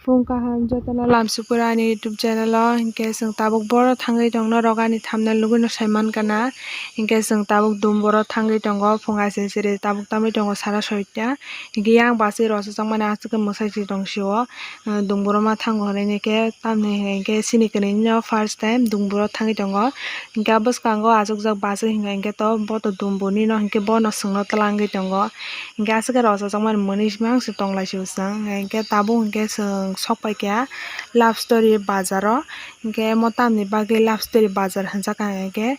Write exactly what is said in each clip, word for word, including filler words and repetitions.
Phung kaham jotono lamsukura ani YouTube channel o, hinkhe chwng tabuk boro thangwi tongno rok ani thumbnail nugwi no sai mankha na, hinkhe chwng tabuk Dumburo thangwi tongo, phung asensi ri tabuk tamwi tongo sara soita, hinkhe yang bachwi rosajak mani aswk khe mwsai si tong sio. Dumburo ma thango hinwi khe tamni hinkhe chini kwnwi no first time Dumburo thangwi tongo, hinkhe bwskango achukjak bachwi hinkhe to bo to Dumbuni no hinkhe bono chwngno twlangwi tongo. Hinkhe aswk khe rosajak mani mwnwi mangsi tonglaisio chwng. Hinkhe tabuk hinkhe chwng sok paikha Love Story bazar o. Hinkhe omo tamni bagwi Love Story bazar hinjak ang hinkhe,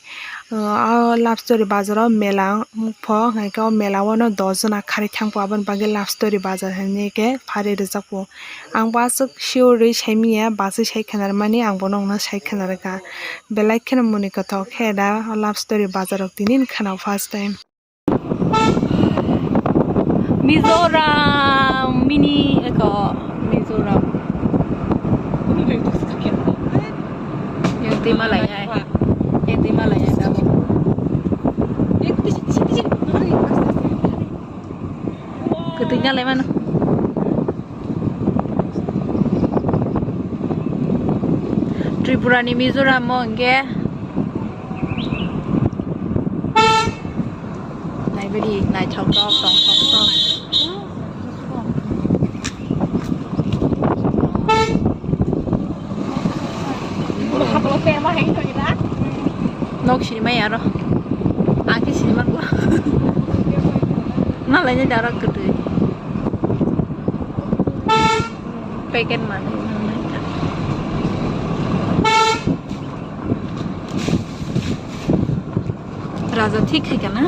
o Love Story bazar o mela wngkha pho, hinkhe o mela o no dos jona kharwi thangkha, aboni bagwi Love Story bazar hinwi khe pharwi rijak kho. Ang bo aswk sure rwi saimanya, bachwi sai khwnarmani ang bono wngna sai khwnarwkha. Belai kheno mwnwi kwthok khe da o Love Story bazar rok tini wngkha na first time. Mizoram mini eko Mizoram. Yang twi malai ai. Yang twi malai ai tamo. Kwtwi nalai mano. Tripura ni Mizoram o hinkhe naibadi naithok tok tongthok tok. Nok sinimai aro. Ang khe sinimang bo. Nalainai da aro kwtwi. Packet manwi nangnaikha. Raja thik khaikha na?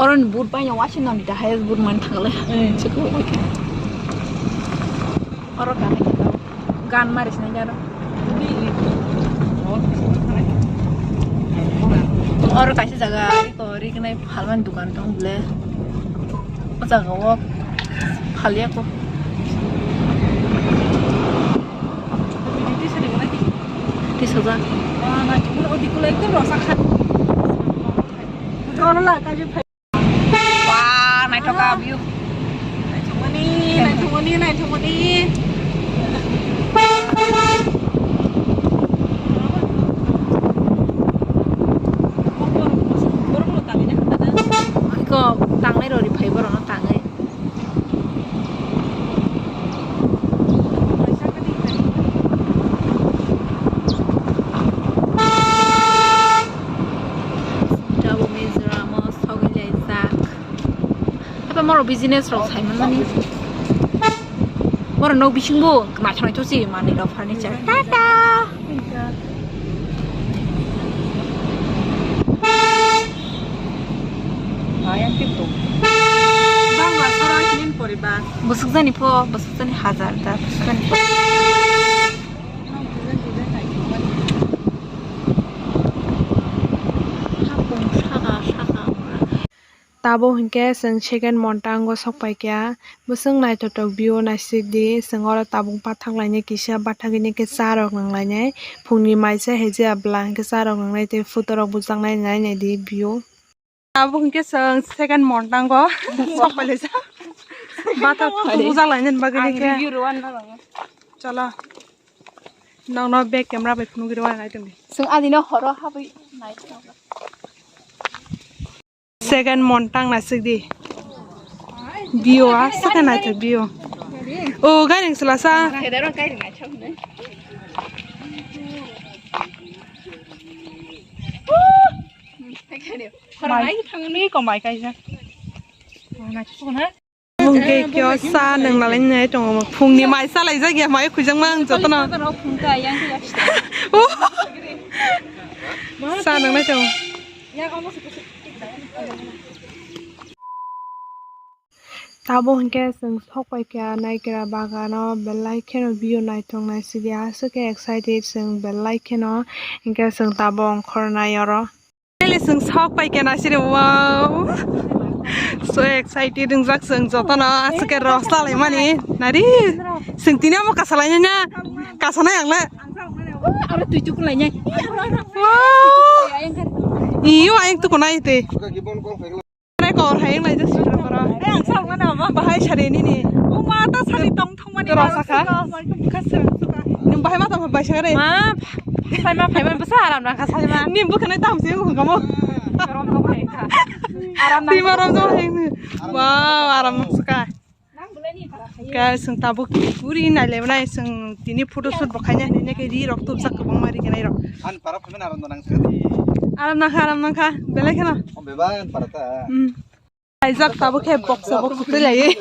Oroni boot bai no waisi noni da highest boot man thangale. Chikuk bai kha. Oro kanai kha. Gan mari sinai jaro. Oro kaisa jaga iko rignai phalmani dukan tong bole. O jaga o phalyako. Tisajak. Oro la kaisa. Wah, naithoka view. Naithokmani, naithokmani, naithokmani. Iko tangnai rori phai borokno tangwi. Tabuk Mizoram o sogwi laijak. Apa moro business rok sai manmani. Moro nok bisingbo naithok naithok si manwi rok furniture. Tata. Bangla sora hinin poriba. Bwswk jani pho, bwswk jani hajar da, bwswk jani pho. Hapung saka saka. Tabuk hinkhe chwng second Montango sok paikha. Bwswk naithothok view naisik di, chwng oro tabuk bathak lainai kisa, bathak hini khe cha rok nang lainai. Phungni maisa heja bwla hinkhe cha rok nangnai tei photo rok bujaknai nai nai di view. Tabuk hinkhe chwng second Montango sok pailaijak. Bathak photo bujak lainani bagwi hinkhe. Chalo. Nokno back camera bai phunugwi rw nai tongdi. Chwng adino horo habwi nai. Second Montang naisik di. View aswk khe naithok view. O gairing chwlasa. Mai ko mai kaisa. Naithok na. Hwnkhe kyo sa nung nalai nai tongo, phungni mai salaijak ya, mai khujak mang jotono. Sa nung nai tongo. Tabuk hwnkhe chwng sok paikha Naikra bagano, belai kheno view naithok naisidi, aswk khe excited chwng belai kheno, hwnkhe chwng tabuk ongkhornai oro. Tele chwng sok paikha naisidi, wow! So excited wngjak chwng jotono, aswk khe rosalaimani, nari chwng tini omo kasalainai na, kasanai ang le. Aro twi tukulainai. Wow! Iyo, ayang tukunai twi. Nai kor hai wng laijak sitra para. Bahai sari nini. O ma ta sari tong thong mani. Tora saka. Nwng bahai ma tong bai saka re. Ma, phai ma phai ma bwsa aram nang kha sari ma. Nim bwkhwnai tam se hung kamo. Rom no phai kha. Aram nang. Tima rom no phai. Wow, aram nang saka. Guys, chwng tabuk puri nailaibwnai, chwng tini photoshoot bo khaina hinwi nai khe ri rok tubjak kwbangma ri khe nai rok. Ani para phaiman aram nang saka di. Aram nang kha, aram nang kha. Belai kheno. O beba ani para ta. Hmm. Kaijak tabuk khe boksa boksa twi lai.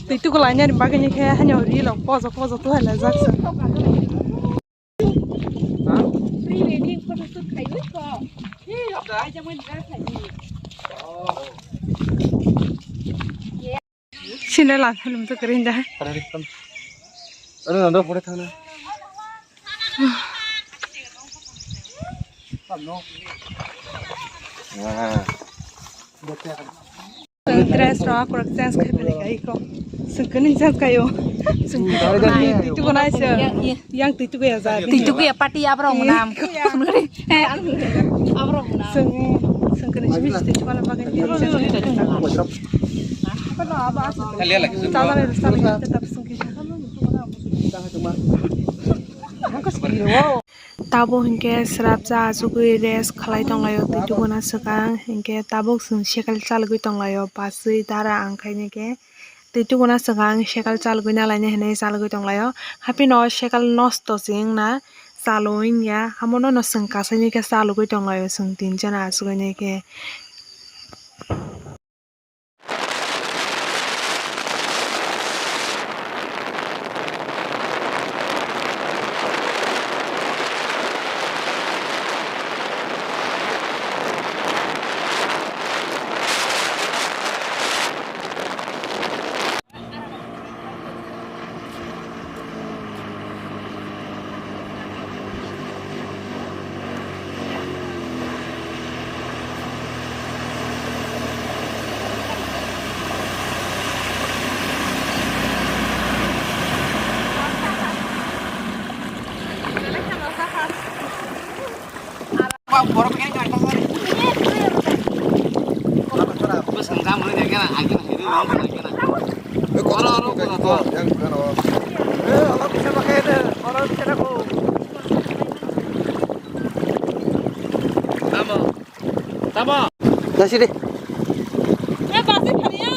Twi tuku lainani bagwi ni khe hanya ri rok pojok pojok twi lai jak se. Pre wedding photoshoot khaiwi ko. Sini la film tu kering dah. Ano nando pore thang na. Dress rok akwrwk change khai phai kha iko. Swngkhe nini change khaio. Swngkhe nai twi tuku nai se. Yang twi tuku ya ja. Twi tuku ya party abrok mwnam. He abrok mwnam. Swng swngkhe nini simi twi tuku na bagwi. Chala re chala re tap swngkhe. Tabuk hinkhe srapsa achugwi rest khlai tonglaio twi tubuna swkang, hinkhe tabuk chwng cycle chalogwi tonglaio, bachwi dara ang khainai khe twi tubuna swkang cycle chalogwi nalainai hinwi chalogwi tonglaio. Haphino cycle nosto se wngna chalo wngya, hamono no chwng kasainai khe chalogwi tonglaio chwng tinjon achugwi nai khe. Tamo. Tamo. Nasi deh. Eh, pasti kalian.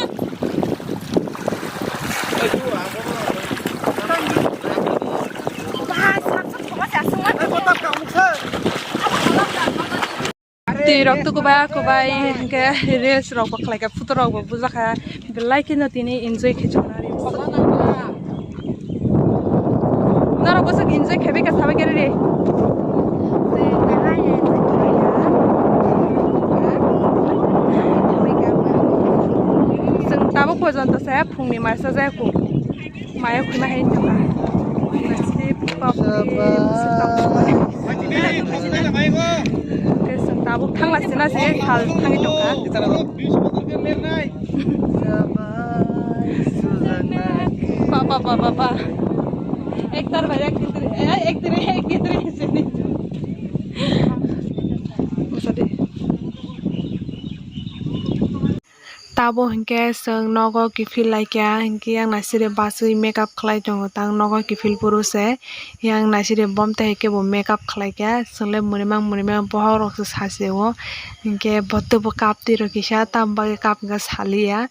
Twi rok tukubai kubai hinkhe reels rok bo khlai kha, photo rok bo bujak kha, belai kheno tini enjoy khe chwng nari. Norok bwswk enjoy khe bai kha sabai khe riri. Chwng tabuk porjonto se phungni maisa jaya kho. Maya khwima hai tongkha. Nasi pop. Tei chwng tabuk thangla sina se sal thangwi tongkha. Ba, ba, ba, ba, ba. Ektar bai ek kitri, eh, ek kitri, ek kitri. Masa de. Tabuk hinkhe chwng nogo kiphil laikha, hinkhe yang naisiri bachwi makeup khlai tongo, tang nogo kiphil phuru se yang naisiri bomtwi hai khe bo makeup khlaikha, chwngno mwnwi mang mwnwi mang bokhorok se sachi o, hinkhe bo teibo kaptwi rw kisa, tamo bagwi kap hinkhe saliya,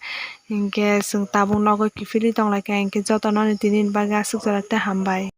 hinkhe chwng tabuk nogo kiphilwi tonglaikha, hinkhe jotono ni tini ni bagwi aswk jora tei hambai.